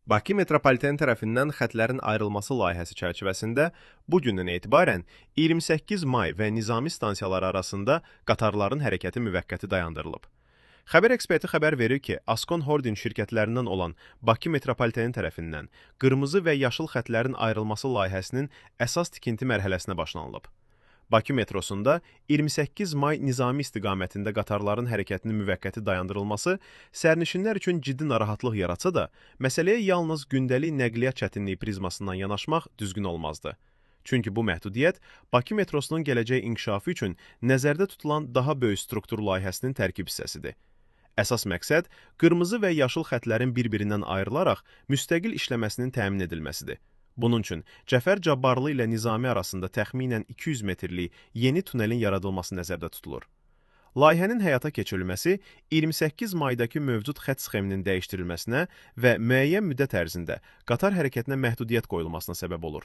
Bakı metropoliteni tərəfindən xətlərin ayrılması layihəsi çərçivəsində bu gündən etibarən 28 May və Nizami stansiyaları arasında qatarların hərəkəti müvəqqəti dayandırılıb. Xəbər eksperti xəbər verir ki, Askon Holding şirkətlərindən olan Bakı metropoliteni tərəfindən qırmızı və yaşıl xətlərin ayrılması layihəsinin əsas tikinti mərhələsinə başlanılıb. Bakı metrosunda 28 May Nizami istiqamətində qatarların hərəkətinin müvəqqəti dayandırılması sərnişinlər üçün ciddi narahatlıq yaratsa da, məsələyə yalnız gündəlik nəqliyyat çətinliyi prizmasından yanaşmaq düzgün olmazdı. Çünki bu məhdudiyyət Bakı metrosunun gələcək inkişafı üçün nəzərdə tutulan daha böyük struktur layihəsinin tərkib hissəsidir. Əsas məqsəd qırmızı və yaşıl xətlərin bir-birindən ayrılaraq müstəqil işləməsinin təmin edilməsidir. Bunun üçün Cəfər Cabbarlı ilə Nizami arasında təxminən 200 metrlik yeni tunelin yaradılması nəzərdə tutulur. Layihənin həyata keçirilməsi 28 maydakı mövcud xətt sxeminin dəyişdirilməsinə və müəyyən müddət ərzində qatar hərəkətinə məhdudiyyət qoyulmasına səbəb olur.